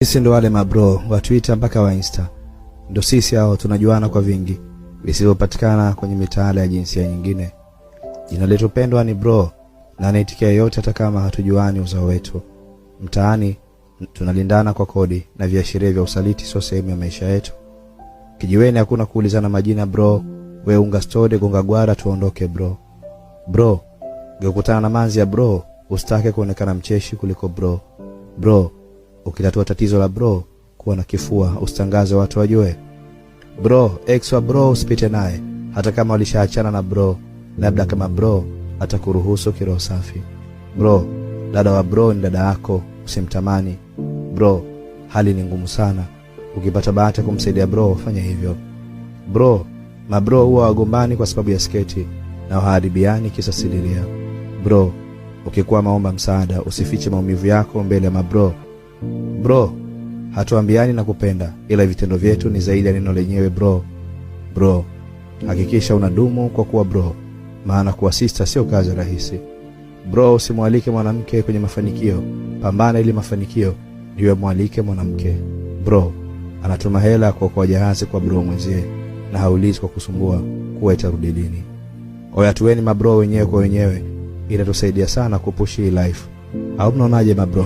Sisi ndo wale mabro wa Twitter mpaka wa Insta, ndo sisi hao, tunajuana kwa vingi visivyopatikana kwenye mitaala ya jinsia nyingine. Jina letu pendwa ni bro, na anaitikia yote hata kama hatujuani uzao wetu. Mtaani tunalindana kwa kodi na viashiria vya usaliti sio sehemu ya maisha yetu. Kijiweni hakuna kuulizana majina bro, we unga stode gonga gwara tuondoke bro. Bro, ukikutana na manzi ya bro, usitake kuonekana mcheshi kuliko bro. Bro, ukitatua tatizo la bro, kuwa na kifua, usitangaze watu wajue. Bro, ex wa bro usipite naye, hata kama walishaachana na bro, labda kama bro atakuruhusu kiroho safi. Bro, dada wa bro ni dada yako, usimtamani. Bro, hali ni ngumu sana, ukipata bahati ya kumsaidia bro, fanya hivyo. Bro, mabro huwa wagombani kwa sababu ya sketi na waharibiani kisa sidiria. Bro, ukikwama omba msaada, usifiche maumivu yako mbele ya mabro. Bro, hatuambiani na kupenda, ila vitendo vyetu ni zaidi ya neno lenyewe bro. Bro, hakikisha unadumu kwa kuwa bro, maana kuwa sister sio kazi rahisi. Bro, usimwalike mwanamke kwenye mafanikio, pambana ili mafanikio ndiyo mwalike mwanamke. Bro, anatuma hela kwa kwa jahazi kwa bro mwenzie na haulizi kwa kusumbua kuwa itarudi lini. Oya, tuweni mabro wenyewe kwa wenyewe, itatusaidia sana kupush hii life. Au mnaonaje mabro?